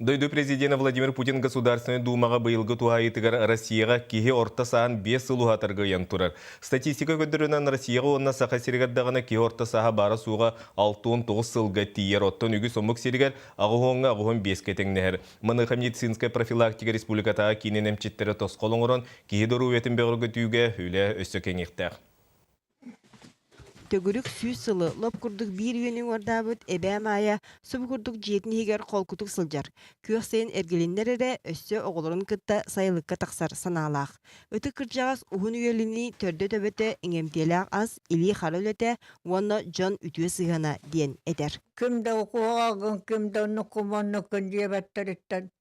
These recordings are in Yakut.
Дойду президенэ Владимир Путин Государственнай Думаҕа быйылгы туһаайыытыгар Россияҕа киһи орто сааһын 5 сыл уһатарга ыйан турар. Статистика көрдөрөрүнэн Россияҕа уонна Саха сиригэр даҕаны киһи орто сааһа баара-суоҕа 69 сылга тиийэр, оттон үгүс омук сиригэр аҕыс уоҥҥа 85-кэ тэҥнэһэр. Маныаха медицинскэй профилактика республикатааҕы киинин эмчиттэрэ тосхол оҥорон, киһи доруобуйатын бөҕөргөтүүгэ үлэ өссө кэҥиэхтээх. Төгүрүк 100 сылы лоп курдук биир үйэни уҥуордаабыт эбээ Маайа субу курдук дьиэтин иһигэр холкутук сылдьар. Күөх сайын эргилиннэр эрэ өссө оҕолорун кытта сайылыкка тахсар санаалаах. Ытык кырдьаҕас уһун үйэлинии төрдө-төбөтө иҥэмтиэлээх ас, илии-хара үлэтэ уонна дьон үтүө сыһыана диэн этэр. Ким да укуоҕаҕын, ким да оннуккун-оннуккун диэбэттэриттэн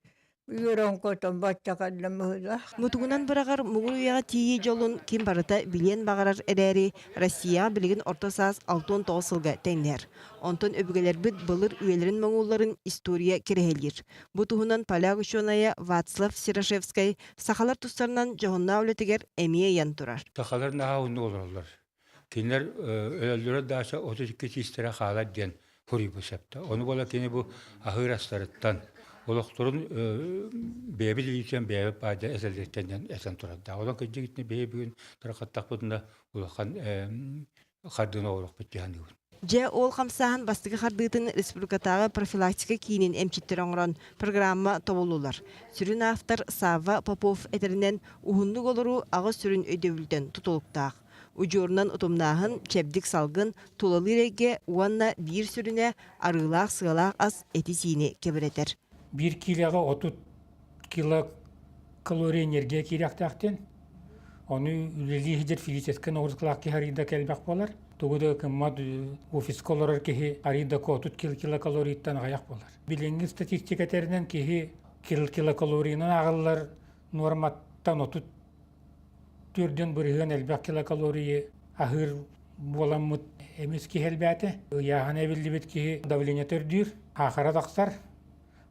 үөрэн-көтөн бачча кэллим быһыылаах. Мутугунан быраҕар муҥур үйэҕэ тиийии дьолун ким барыта билиэн баҕарар эрээри, Россияҕа билигин орто саас 69 сылга тэҥнэһэр. Онтон өбүгэлэрбит былыр үйэлэрин моҥуулларын история кэрэһэлиир. Бу туһунан поляк учуонайа Вацлав Серошевскай сахалар тустарынан дьоһуннаах үлэтигэр эмиэ ыйан турар. Сахалар наһаа уһуннук олороллор. Кинилэр өлөллөрө даача 32 тиистэрэ хаалар диэн суруйбут сөптө. Ону буола кини бу аһыыр астарыттан олохторун бэйэбит илиитинэн бэйэбит баайда этэллэриттэн диэн этэн турардаах. Онон кырдьык итини бэйэ бүгүн тарҕаттахпытына улахан хардыыны оҥоруохпут дии саныыбын. Дьэ, ол хамсааһын бастакы хардыытын республикатааҕы профилактика киинин эмчиттэрэ оҥорон программа тобуллулар. Сүрүн автор Савва Попов этэринэн, уһуннук олоруу аҕыс сүрүн өйдөбүлтэн тутулуктаах. Удьуорунан утумнааһын, чэбдик салгын, тулалыыр эйгэ уонна биир сүрүнэ арыылаах-сыалаах ас эти-сиини кэбирэтэр. Биир киилэҕэ 30 килокалория энергия киириэхтээхтин. Ону үлэлии сылдьар физическэй ноҕуруускалаах киһи арыйда элбэх буолар. Тугу да гыммат офиска олорор киһи арыйда 30 килокалорийттан аҕыйах буолар. Билиҥҥи статистика этэринэн киһи килокалорийынан ааҕыллар нуорматтан 30 төрдүн бырыһыан элбэх килокалорийы аһыыр буоламмыт эмис киһи элбээтэ. Ыйааһына эбиллибит киһи давлениета үрдүүр, саахара тахсар,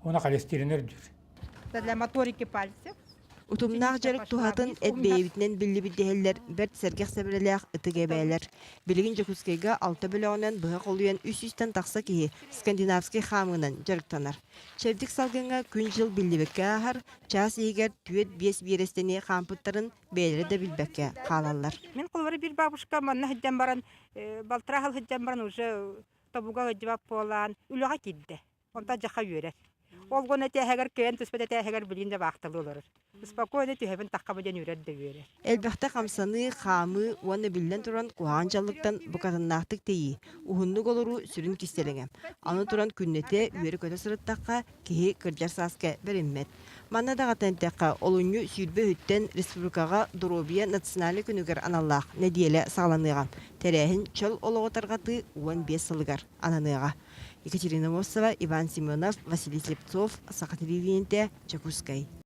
уонна холестерин үрдүүр. Для моторики пальцев. Утумнаах дьарык туһатын эт бэйэбитинэн биллибит дэһэллэр бэрт сэргэх сэбэрэлээх ытык эбээлэр. Билигин Дьокуускайга алта бөлөҕүнэн быһа холуйан үс сүүстэн тахса киһи скандинавскай хаамыынан дьарыктанар. Чэбдик салгыҥҥа күн-дьыл биллибэккэ ааһар, чаас иһигэр түөрт-биэс биэрэстэни хаампыттарын бэйэлэрэ да билбэккэ хаалаллар. Мин холобура биир бабушка манна сылдьан баран, балтараа сыл сылдьан баран уже тобуга ыдьыбат буолан үлэҕэ киирдэ. Онтон дьаха үөрэр. Ол гына этээһэгэр кыайан түспэт этээһэгэр билигин да баахталыы олорор. Спокойно түһэбин таххабы диэн үөрэр да үөрэр. Элбэхтэ хамсаныы, хаамыы уонна биллэн туран куһаҕан дьаллыктан букатыннаахтык тэйии, уһуннук олоруу сүрүн кистэлэҥэ. Аны туран күннэтэ үөрэ-көтө сырыттахха, киһи кырдьар сааска бэриммэт. Манна даҕатан эттэххэ, олунньу 20 үһүттэн республикаҕа Доруобуйа национальнай күнүгэр аналлаах нэдиэлэ саҕаланыаҕа. Тэрээһин чөл олоҕу тарҕатыы 15 сылыгар ананыаҕа. Екатерина Мосова, Иван Семенов, Василий Слепцов, Саха телевидениетэ, Дьокуускай.